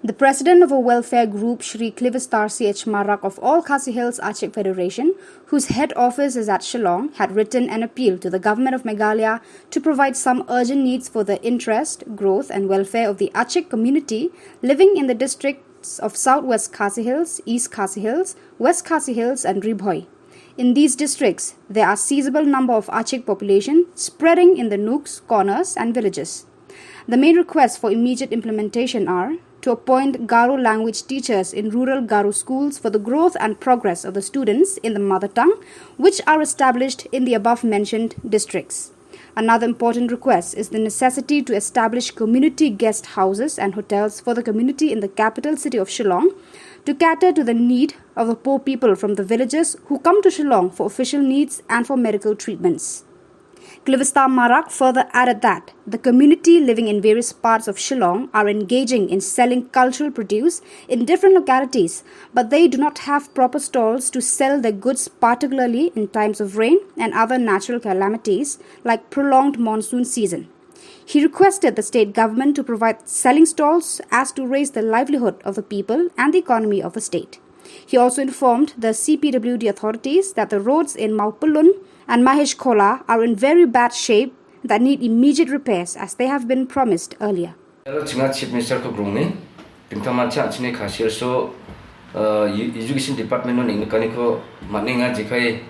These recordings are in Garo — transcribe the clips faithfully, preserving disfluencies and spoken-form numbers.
The president of a welfare group, Shri Clivestar C H Marak of All Khasi Hills Achik Federation, whose head office is at Shillong, had written an appeal to the government of Meghalaya to provide some urgent needs for the interest, growth and welfare of the Achik community living in the districts of South West Khasi Hills, East Khasi Hills, West Khasi Hills and Ri Bhoi. In these districts, there are sizable number of Achik population spreading in the nooks, corners and villages. The main requests for immediate implementation are to appoint Garo language teachers in rural Garo schools for the growth and progress of the students in the mother tongue, which are established in the above mentioned districts. Another important request is the necessity to establish community guest houses and hotels for the community in the capital city of Shillong to cater to the need of the poor people from the villages who come to Shillong for official needs and for medical treatments. Clivestar Marak further added that the community living in various parts of Shillong are engaging in selling cultural produce in different localities, but they do not have proper stalls to sell their goods, particularly in times of rain and other natural calamities like prolonged monsoon season. He requested the state government to provide selling stalls as to raise the livelihood of the people and the economy of the state. He also informed the C P W D authorities that the roads in Maupulun and Mahesh Khola are in very bad shape that need immediate repairs as they have been promised earlier. Hello, chinga Chief Minister ko grongni. Dingtang mancha an·chingni Khasi Hills-o, uh, e-, Education Department-o neng·nikaniko man·enga, jekai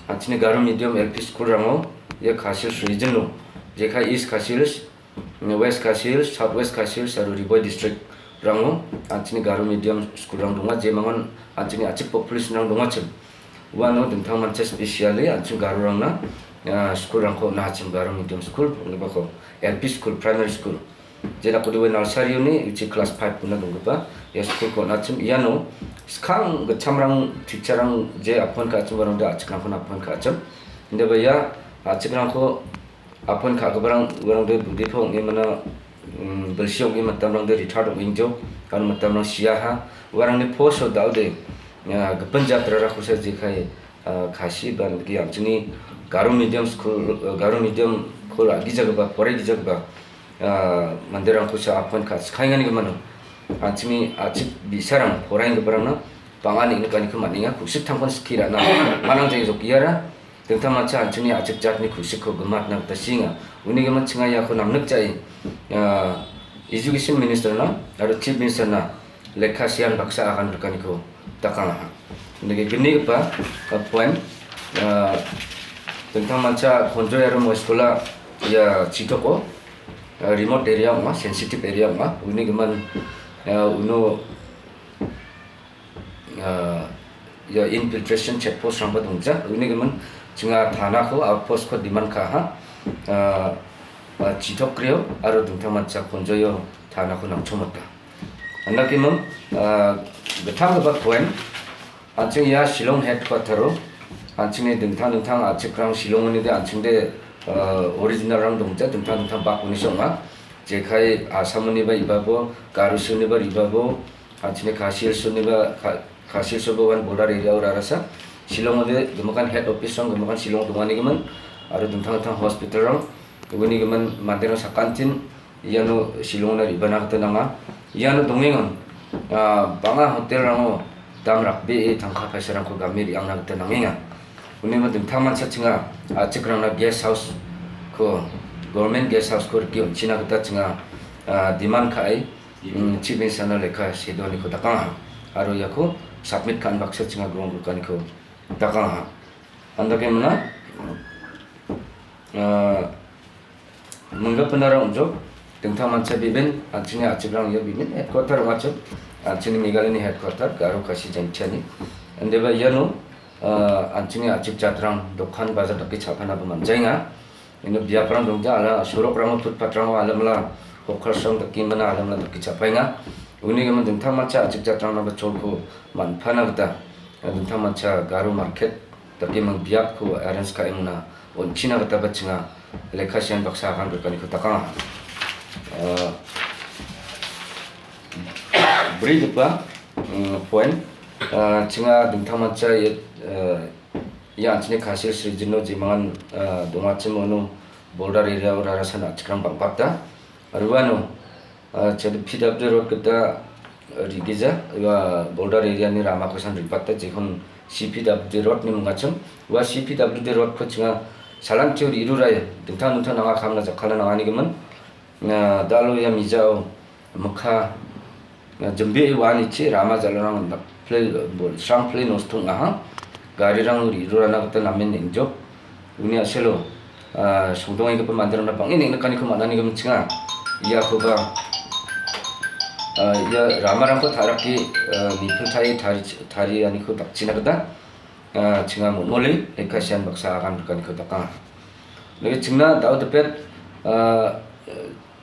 an·chingni Garo medium L P school-rango ia Khasi Hills region-o jekai East Khasi Hills, West Khasi Hills, South West Khasi Hills aro Ri Bhoi district-rango an·chingni Garo medium school-rang donga, jemangan an·chingni achik population-rang dongachim. Uano dingtang mancha specially an·ching Garorangna, ah, school-rangko on·achim, Garo medium school, ong·gipako L P school, primary school. Jena kode ue nursery-oni uchi class five guna donggipa ia school-ko on·achim. Iano skang gitchamrang, teacher-rang je appoint ka·achim, uarangde achikrangkon appoint ka·achim. Indeba ia achikrangko appoint ka·giparang uarangde budepa ong·e mana, mm, bilsi ong·e mitamrangde retired ong·engjok, aro mitamrang siaha. Uarangni post-o da·ode, ah, gipin jatrarakosa jekai, ah, Khasi ba niki an·chingni Garo medium school, ah, Garo medium-ko ra·gijagipa, poraigijagipa, ah, manderangkosa appoint ka·, skaenganigimin an·chingni achik bi·sarang poraienggiparangna bang·a neng·nikaniko man·enga, ku·siktangkon skie ra·na man·angjok iara. Dingtang mancha an·chingni achik jatni ku·sikko gimatna gita sienga. Uni gimin chinga iako namnikjae, ah, Education Minister-na aro Chief Minister-na lekka sean baksa agan rikaniko dakangaha. Nike gnigipa, ah, point, ah, dingtang mancha Khonjoi aro Moiskola ia chitoko, ah, remote area ong·a, sensitive area ong·a. Uni gimin, ah, uno ah, ia infiltration check post-rangba dongja. Uni gimin chinga thanako, outpost-ko demand ka·aha. Ah, ah, chitokgrio aro dingtang mancha Khonjoio thanako nangchomota. Andakimin, ah, gittamgipa point, an·ching ia Shillong headquarter-o, an·chingni dingtang dingtang achikrang Shillong-onide an·chingde, ah, original-rang dongja, dingtang dingtang bakoniso ong·a. Jekai Assamoniba ribabo, Garosiloniba ribabo, an·chingni Khasi Hills-oniba, Kha-, Khasi Hills-oba uan border area-o rarasa. Shillong-ode gimikan head office-rang gimikan Shillong donganigimin, aro dingtang dingtang hospital-rang, uni gimin manderang sakantin iano Shillong-ona re·bana gita nanga. Iano dongengon, ah, bang·a hotel-rango dam rakbee tangka paisarangko game re·angna gita nangenga. Uni gimin dingtang mancha chinga, ah, achikrangna guest house-ko, government guest house-ko rike on·china gita chinga, ah, demand ka·e, mm, Chief Minister-na lekka see donaniko dakangaha. Aro iako submit ka·na baksa chinga grong rikaniko dakangaha. Andake mona, ah, minggapinara on·jok, dingtang mancha biben, an·chingni achikrang ia biben headquarter ong·achim, an·chingni Meghalayani headquarter, Garo Khasi Jaintiani. Andeba iano, ah, an·chingni achik jatrang dokan bajar dake cha·panaba man·jaenga. Iano biaprang dongja, ala sorokrango, footpath-rango alamala hawkers-rang dake mana alamala dake cha·paenga. Uni gimin dingtang mancha achik jatrangnaba cholko man·pana gita, dingtang mancha Garo market dake mang biapko arrange ka·e mona on·china gitaba chinga lekka sean baksa agan rikaniko dakangaha. Ah, brigipa, mm, point, ah, chinga dingtang mancha ia, ah, ia an·chingni Khasi Hills region-o jemangan, ah, dongachim uno border area-o rarasana achikrang bang·bata. Aro uano, ah, chade P W D road gita, rigija, ua border area-ni ramako san ribata, jekon C P W D road-ni mingachim. Ua C P W D road-ko chinga salantio ri·rurae, dingtang dingtang nanga kamna jakkalna nanganigimin. Ah, da·alo ia mijao mikka, ah, jimbee uanichi rama jalarang dakple, bol-, srangple nosto ong·aha. Garirang ri·rurana gita namen neng·jok. Uni a·selo, ah, songdonenggipa manderangna bang·en neng·nikaniko man·aniko minching·a. Iakoba, ah, ia ramarangko ta·rake, ah, nipiltarie tari-, tarianiko dakchina gita, ah, chinga mon·mole lekka sian baksa agan rikaniko dakanga. Neke chingna dao dipet, ah,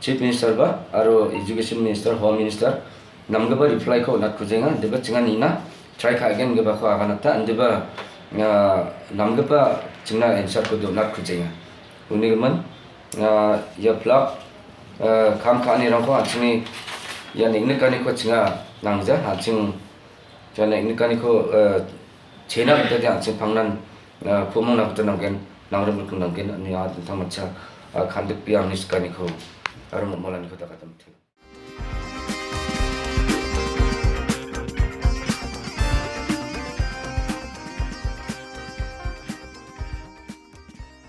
Chief Minister ba, aro Education Minister, Home Minister, namgipa reply-ko on·atkujaenga, indiba chinga nina try ka·gen gipako aganata, indiba, ah, namgipa chingna answer-ko on·atkujaenga. Unigimin, ah, ia plak, ah, kam ka·anirangko an·chingni ia neng·nikaniko chinga nangja, an·ching ia neng·nikaniko, ah, chena gita dia an·ching pangnan, ah, ku·mongna gita nanggen, nangrim rikim nanggen, ine anga dingtang mancha, ah, kandikbea angni sikaniko aro mamalaniko dakatim.